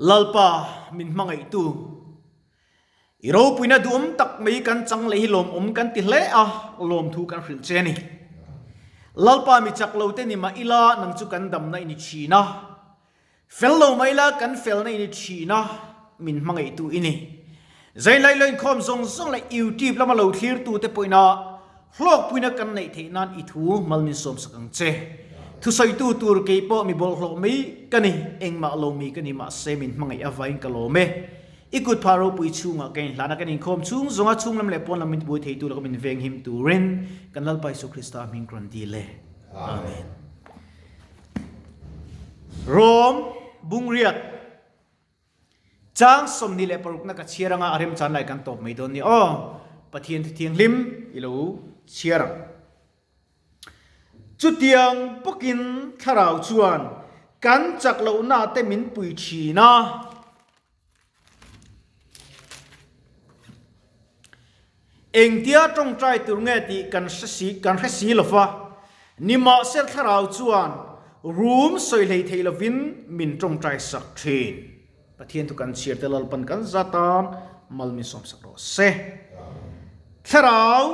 Lalpa min hmangaihtu, i ropuina duhawm tak mai kan chang leh hi lawmawm kan ti hle a, lawmthu kan hrilh che a ni. Lalpa mi chak lo te ni mah ila nang chu kan damna i ni thin a, Fel lo mai la kan felna i ni thin a, min hmangaihtu i ni. Zainlai lo inkhawm zawng zawng leh YouTube lama lo thlirtute pawhin a hlawkpuina kan neih theih nan i thu mal min sawmsak ang che. Thusawitu tur kei pawh mi bawlhhlawh mai ka ni, engmah lo mi ka ni mahse min hmangaih avangin ka lawm e. I kut phah ropui chhungah ka inhlan a, kan inkhawm chhung zawnga chhung lam leh pawn lam min tibuai theitu laka min venghim turin kan Lalpa Isu Krista hming ka rawn dil e. Amen. Rom Bungriat Chang 26 na ka chhiar anga a remchan lai kan tawp mai dawn ni aw. Pathian thu thianghlim i lo chhiar ang. Chutiang bawkin thlarau chuan kan chak lohna te min pui thin a. Engtia tawngtai tur nge tih kan hre si kan hre si lo va, nimahsel thlarau chuan rum sawi hlei thei lovin min tawngtai sak thin. Pathian thu kan chhiar te Lalpan kan za tan mal min sawm sak rawh se. Thlarau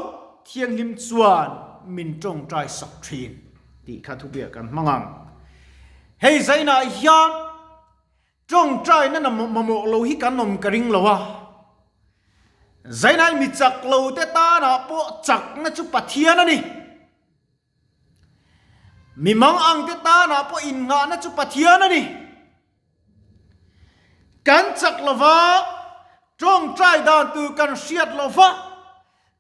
thianghlim chuan min tawngtai sak thin tih kha thupui ah kan hmang ang. Hei zainah hian Tawngtaina na mamawh lo hi kan awm ka ring lo a, Zainai mi chak lo te tanah pawh chakna chu Pathian a ni. Mi mang ang te tanah pawh innghahna chu Pathian a ni. Kan chak lo va, tawngtai dan tur kan hriat lo va,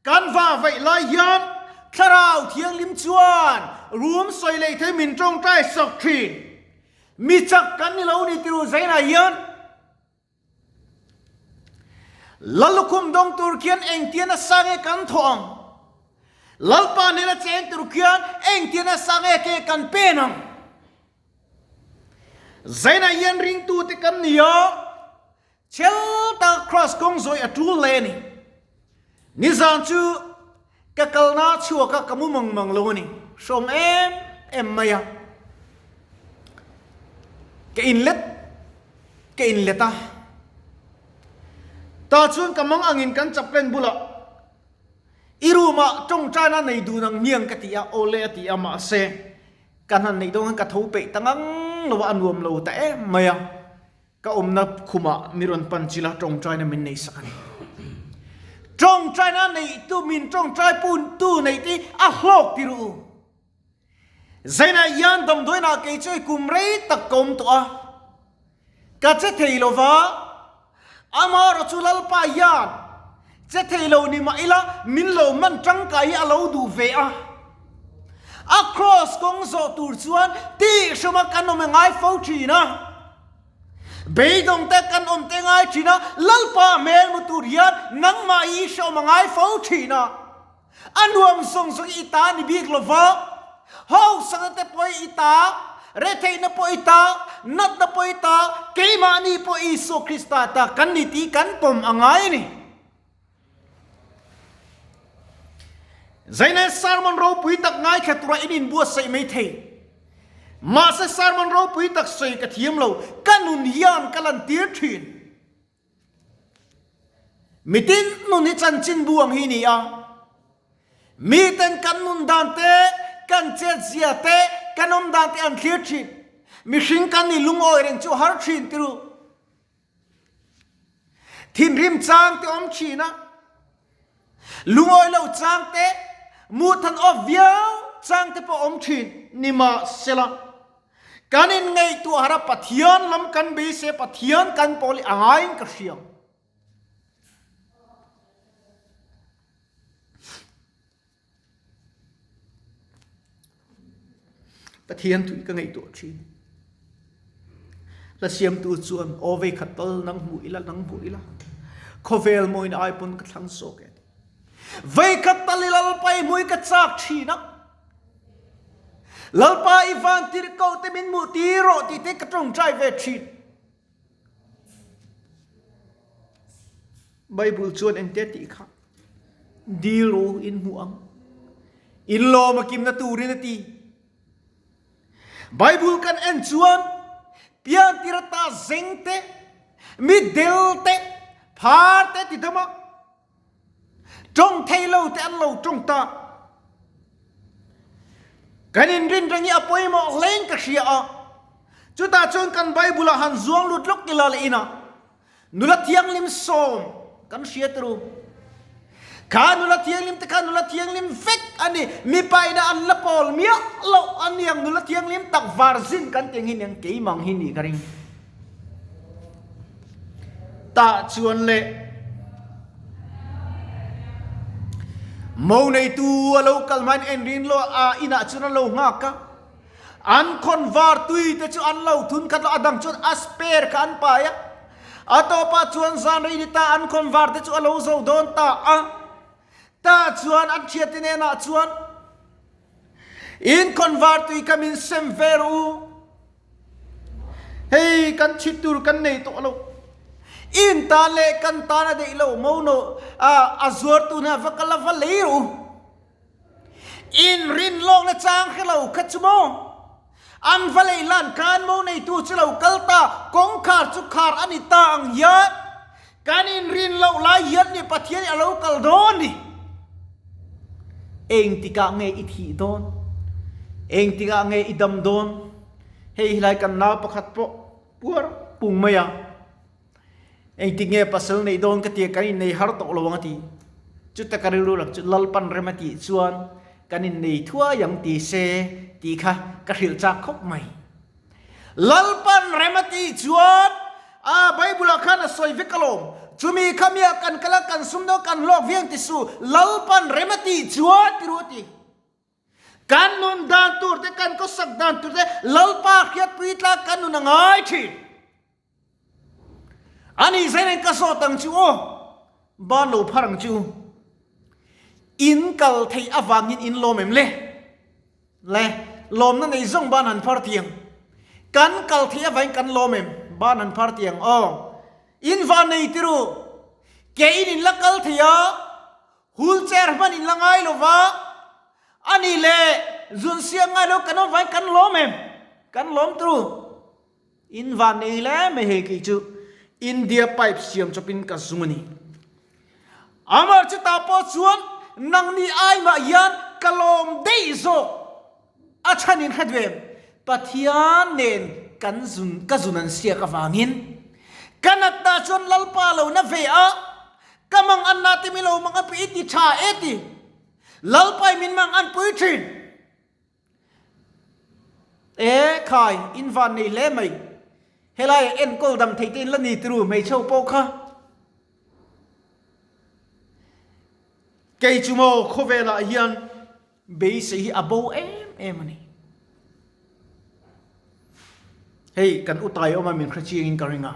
kan va vaih lai hian Thlarau Thianghlim chuan rum sawi leh thei min tawngtai sak thin. Mi chak kan ni lo ni tiru zainah hian Lallukhum dawng tur khian engtian a sa nge kan thawh ang? Lalpa hnena cheng tur khian engtian a sa nge ke kan pen ang? Zainah hian ringtute kan ni a, Chel tak cross kawng zawi a tul hle a ni. Nizan chu ka kalna chhuak a ka mu mang mang lo a ni. Hrawm em em mai a. Ka inlet ka inlet a. Tah chuan ka mang angin kan chaplain bulah i room ah tawngtaina nei dun ang hmiang ka ti a, awle a ti a mahse ka hnan neih dawn khan ka tho peih ta ngang lo a, a nuam lo ta em mai a. Ka awmna khumah mi rawn pan chila tawngtaina min neih sak a ni. Tawngtaina neihtu min tawngtai puntu neih te a hlawk ti ru. Zainah hian damdawiinah kei chu kum rei tak ka awm tawh a, ka che thei lo va, amaherawh chu Lalpa hian che thei lo ni mah ila min lo man tangkai hi a lo duh ve a. A cross kawng zawh tur chuan tihhruma kan awm ngai fo thin a. Beidawng te kan awm te ngai thin a, Lalpa hmel mu tur hian nangmah hi i hreawm a ngai fo thin a. A nuam zawng zawng i ta ni bik lo va, hausakna te pawh i ta, retheihna pawh i ta, natna pawh i ta, keimahni pawh Isua Krista ta kan ni tih kan pawm a ngai a ni. Zaina sermon ropui tak ngaithla tura in inbuatsaih mai thei. Mahse sermon ropui tak sawi ka thiam lo, ka nun hian ka lantir thin. Mitin nun hi chanchin bu ang hi ni a. Miten kan nun dan te, kan chet zia te, kan awm dan te an thlir thin. Mihring kan ni lungawi reng chu har thin tiru. Thinrim chang te awm thin a, lungawi lo chang te, muhthan awk viau chang te pawh awm thin ni mahsela, kan inngaihtuah harh a Pathian lam kan beisei a Pathian kan pawl hi a ngaiin ka hria. Pathian tui ka ngaihtuah thin. La siamtu chuan aw vei khat tal nang hmu ila nang hmu ila. Khawvel mawiin ai pawn ka thlang zawk e. Vei khat tal i Lalpa i hmui ka chak thin a. Lalpa i van tir ko te min hmuh tir rawh tih te ka tawngtai ve thin. Bible chuan engte tih kha dil ru in hmu ang. In lawm a kimna turin a ti. Bible kan en chuan pian tir ata zeng te. Mi del te, phar te ti dam a, tawng thei lo te an lo tawng ta. Kan inrin reng hi a pawimawh hleng ka hria a. Chutah chuan kan Bible ah han zuang lut lawk ila leh inah nula thianghlim sawm kan hria turu. Kha nula thianghlim te kha nula thianghlim vek a ni. Mipa ina an la pawl miah loh a niang nula thianghlim tak varzin kan ti ang hi niang keimah ang hi nih ka ring. Tah chuan le mo neitu a lo kal hmain enrin lo a inah chuan a lo nghak a, an khawn var tui te chu an lo thun khat lo, a dang chuan a spare kha an pai a, a tawpah chuan zan rei ni ta an khawn var te chu a lo zo dawn ta a, tah chuan an thiante hnenah chuan in khawn var tui kha min sem ve rawh u. Hei kan chhit tur kan nei tawh lo. In tan leh kan tan a deih lo mo no a zuar tu hna va kal a va lei rawh u. In rin lawk na chang hre lo kha chu maw. An va lei lan khan mo neitu chu lo kal ta kawngkhar chu khar a ni ta ang hian kan in rin loh lai hian ni Pathian i a lo kal dawn ni. Engtikah nge i thih dawn? Engtikah nge i dam dawn? Hei hi lai kan nau pakhat pawh puar pung mai a, engtik nge pasal neih dawn ka tia kan innei har tawh lo ang a ti. Chuta ka rilru lang chu Lalpan rem a tih chuan kan innei thuai ang ti se tih kha ka hrilh chak khawp mai. Lalpan rem a tih chuan a Bible ah khan a sawi vek alawm, chumi kha miah kan kal a kan sum dawn kan hlawk viang ti su, Lalpan rem a tih chuan ti ru a ti. Kan nun dan tur te, kan khawsak dan tur te Lalpa hriatpui tlak kan nun a ngai thin. Ani zain ka zawt ang chu aw, ban lo phar ang chu. In kal theih avangin in lawm em le? Le, lawmna nei zawng ban han phar tiang. Kan kal theih avangin kan lawm em? Ban han phar tiang aw. In van nei tiru, ke in in la kal thei a, Wheelchair hman in la ngai lo va, a nih le zun siam ngai lo kan awm vangin kan lawm em? Kan lawm tru. In van nei hle mai hei kei chu India pipe siam chawpin ka zung a ni. Amar chutah pawh chuan nangni ai mah hian ka lawm daih zawk a chhan in hret ve em? Pathian nen kan zun ka zun an siak avangin ka natna chuan Lalpa lo na ve a, Ka mang an na ti mi lo mang an pui i ti tha e ti. Lalpai min mang an pui thin. E khai in van nei hle mai. Helai ah enkawl dam thei te in la ni tiru hmeichhe pawh kha. Kei chu maw khawvel ah hian beisei hi a bo em em a ni. Hei kan utai awm a min hre chiang in ka ring a.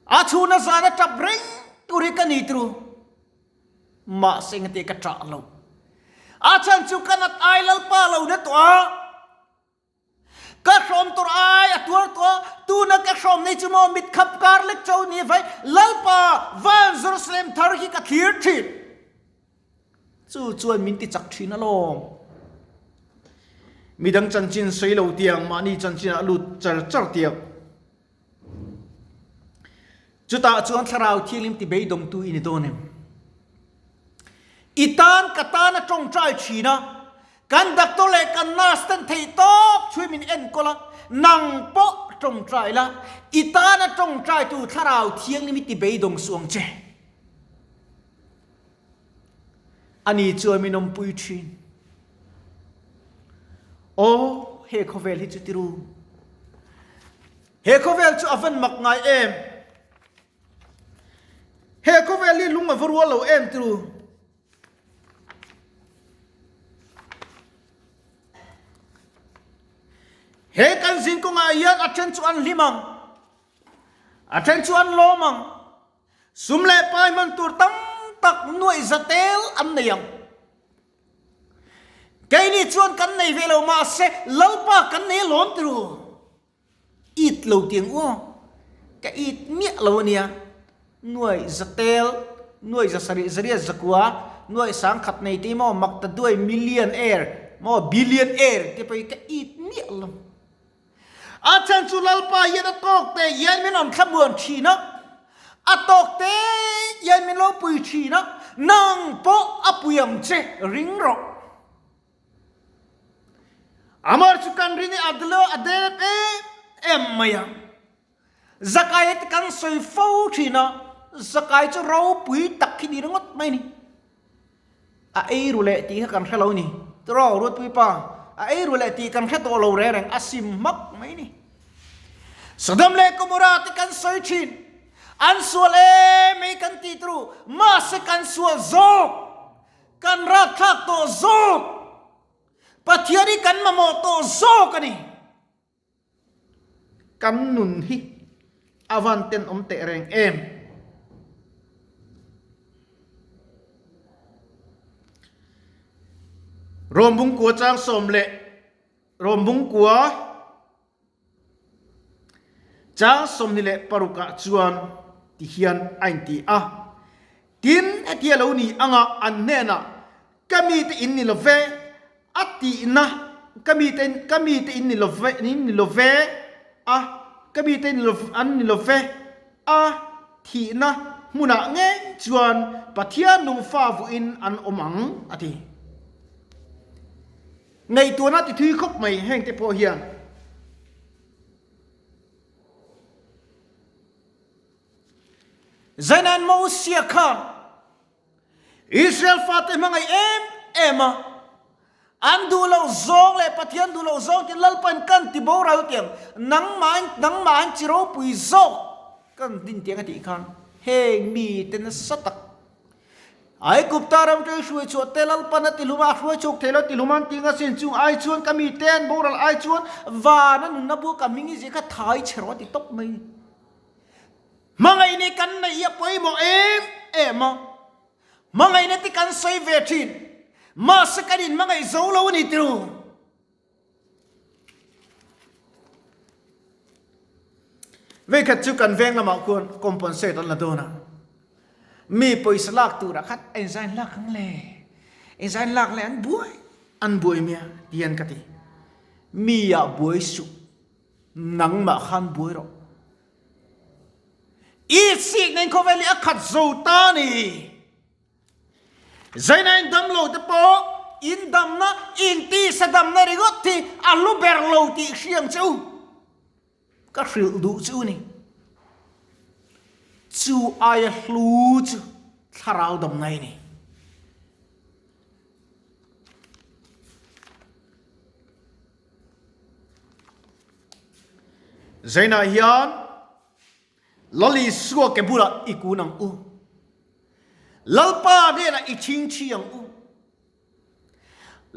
A chhuna zan a tap reng tur hi ka ni tru. Mahse engati ka tah lo. A chhan chu ka nat ai Lalpa lo na tawh a. Ka hrawm tur ai a tuar tawh a. Tuna ka hrawm nei chu maw mit khap kar lek cho ni vai Lalpa van Jerusalem thar hi ka thlir thin. Chu chuan min ti chak thin alawm. Midang chanchin sawi lo tiang mahni chanchin ah lut char char tiang. Chutah chuan Thlarau Thianghlim ti beidawngtu i ni dawn em? I tan ka tan a tawngtai thin a, kan doctor leh kan nurse ten theih tawp chhui min enkawl a, nang pawh tawngtai la, i tan a tawngtaitu Thlarau Thianghlim i ti beidawng suh ang che. Ani chuan min awmpui thin. Aw, he khawvel hi chu tiru. He khawvel chu a van mak ngai em. He khawvel hi lung a va rual lo em tiru. He kan zin kawngah hian a then chu an hlim ang. A then chu an lawm ang. Sum leh pai hman tur tam tak nuaih za tel an nei ang. Keini chuan kan nei ve lo mahse Lalpa kan nei alawm ti ru. It lo tiang u, ka it miah lo ania. Nuaih za tel, nuaih za sarih zariat zakua, nuaih sangkhat nei te maw makta duai million air maw billion air te pawh hi ka it miah lo. A chhan chu Lalpa hian a tawk te hian min rawn thlamuan thin a, a tawk te hian min lo pui thin a, nang pawh a pui ang che ring rawh. Amar chu kan rin i a dlo a dep em em mai a. Zakai te kan sawi fo thin a, zakai chu ropui tak hi ni ringawt mai a ni. A ei ru leh tih kha kan hre lo ni. Tiraw Ruatpui pa, a ei ru leh tih kan hre tawh lo reng reng, a sim hmak mai ni. Sodom leh Gomorrah te kan sawi thin, an sual em mai kan ti turu, mahse kan sual zawk, kan ratthlak tawh zawk, Pathian hi kan mamawh tawh zawk a ni. Kan nun hi a van tenawm teh reng em? Rawmbung kua chang sawm leh Rawmbung kua chang 26 ah chuan ti hian a inti a, Tin, hetia lo ni anga an hnenah Ka mite in ni lo ve, a tihna, ka mite, ka mite in ni lo ve, in ni lo ve, a, ka mite in lo, an ni lo ve, a thihna hmunah ngei chuan Pathian nung fa vuin an awm ang, a ti. Ngaihtuahna ti thui khawp mai hengte pawh hian. Zainan Mosia khan Israel fate hmangaih em em a, an duh loh zawng leh Pathian duh loh zawng tin Lalpain kan ti boral tiang, nangmahin nangmahin chi ropui zawk kan din tiang a tih khan heng mite nasa tak Aigupta ram ṭei hruai chhuah te Lalpan a ti hlum a, a hruai chhuak thei lo ti hlum an ti nga sin chung ai chuan ka mite an boral ai chuan vana nunna bua ka hming i zia kha thai chhe rawh a ti tawp mai. Hmangaih ni kan neih hi a pawimawh em em a, hmangaihna te kan sawi ve thin, mahse kan inhmangaih zo lo a ni tiro. Veikhat chu kan veng lamah khuan compensate an la dawn a, mi pawisa lak turah khan a inzain lak ang le, inzain lak le an buai an buai mai a ti hian ka ti. Mi ah buai suh, nangmah khan buai rawh. I sikna in khawvel hi a khat zo ta ni. Zaina in dam lo te pawh in damna in tisa damna ringawt hi a hlu ber lo tih hriang che u. Ka hrilh duh chu ni. Chu aia hlu chu thlarau damna i ni. Zainah hian Lal Isua ke bulah i kun ang u. Lalpa hnenah i chhingchhi ang u.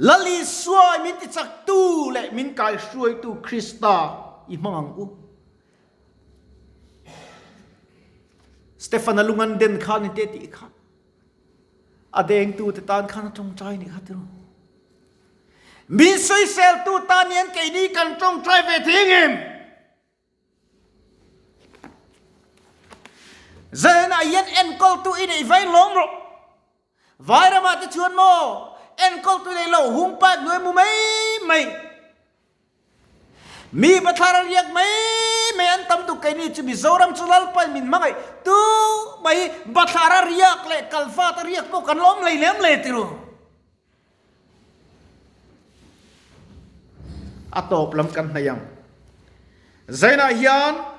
Lal Isua min tichaktu leh min kaihruaitu Krista i hmang ang u. Stefana lung an den khan ni te tih kha a dengtu te tan khan a tawngtai ni kha tiro. Min sawiseltu tan hian keini kan tawngtai ve thei ngem? Zainah hian enkawltu i neih vai lawm rawh. Vai ramah te chuan maw enkawltu i neih lo hung pipe hnuai mu mai mai. Mi bathlar a riak mai mai an tam tuk keini chu Mizoram chu Lalpain min hmangaih tu mai bathlar a riak leh kalvat a riak pawh kan lawm lei lem le tiru. A tawp lam kan hnaih ang. Zainah hian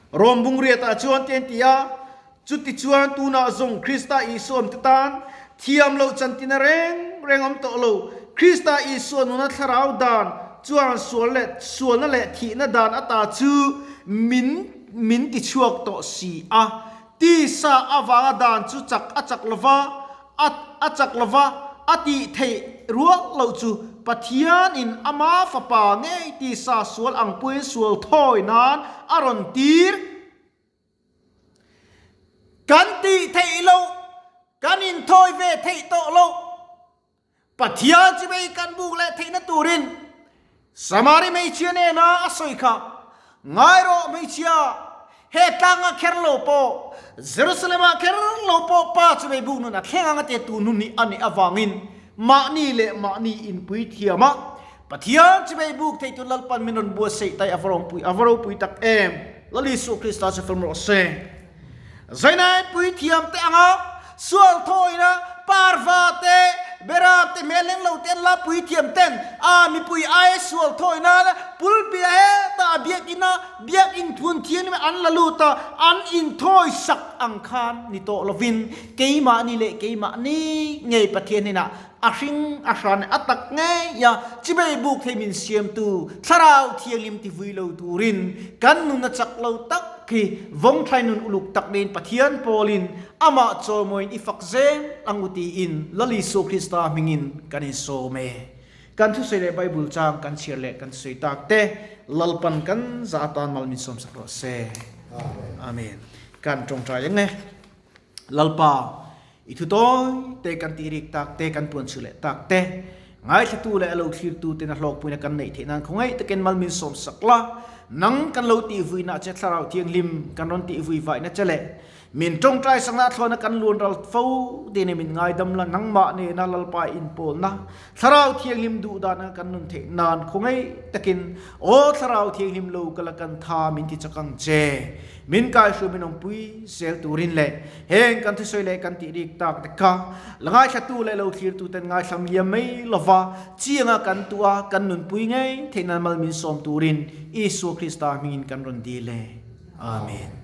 Rom bungriatah chuan ti an ti a, Chutichuan tunah zawng Krista Isua awmte tan thiam loh chantina reng reng awm tawh lo. Krista Isua nuna thlarau dan chuan sual leh sualna leh thihna dan ata chu min min tichhuak tawh si a. Tisa avanga dan chu chak a chak lova, a a chak lova, a tih theih rual loh chu Pathianin ama fapa ngei tisa sual ang puiin sual thawi nan a rawn tir. Kan tih theih loh, kan inthawi ve theih tawh loh. Pathian chu mei kan buk leh theihna turin Samari hmeichhia nena a sawi kha, Ngai rawh hmeichhia, he tlanga kher lo pawh, Jerusalem-ah kher lo pawh Pa chu mei buk nun a thleng ang a ti tu nun hi a nih avangin mahni leh mahni inpui thiam a. Pathian chibei buk thei tu Lalpan min rawn buatsaih tai a va ropui a va ropui tak em! Lal Isua Krista chu fel rawh se. Zainai puithiam te anga sual thawina parva te, beram te hmel leng lo te an la puithiam ten a mipui aia sual thawina pulpia hetah a biakinn a biakinn thun thianghlim an la lut a, an inthawi sak ang khan ni tawh lovin keimahni leh keimahni ngei Pathian hnenah A hring a hran a tak ngei a, chibei buk thei min siamtu Thlarau Thianghlim ti vui lo turin kan nun a chak lo tak hi vawngthlai nun uluk tak nen Pathian pawlin amah chawimawiin i fak zel ang u tiin Lal Isua Krista hmingin kan insawm e. Kan thusawi leh Bible chang kan chhiar leh kan sawi tak te Lalpan kan za atan mal min sawmsak rawh se. Amen. Kan tawngtai ang e. Lalpa, i thu tawi te kan tih rik tak te, kan puan chhuh leh tak te, ngaithlatu leh a lo thlirtu ten a hlawkpuina kan neih theih nan khawngaih takin mal min sawm sak la, nang kan lo tih vuina che Thlarau Thianghlim kan rawn tih vui vaihna che leh min tawngtai sakna a thlawna kan luan ral fo te nen min ngaidam la, nangmah nena Lalpa inpawlna Thlarau Thianghlim duh dan anga kan nun theih nan khawngaih takin Aw Thlarau Thianghlim lo ka la kan tha min ti chak ang che. Min kaihhruai min awmpui zel turin leh heng kan thusawi leh kan tih rik tak te kha la ngaithlatu leh lo thlirtu ten ngaithlam liam mai lova chianga kan tuah kan nunpui ngei theih nan mal min sawm turin Isua Krista hmingin kan rawn dil e. Amen.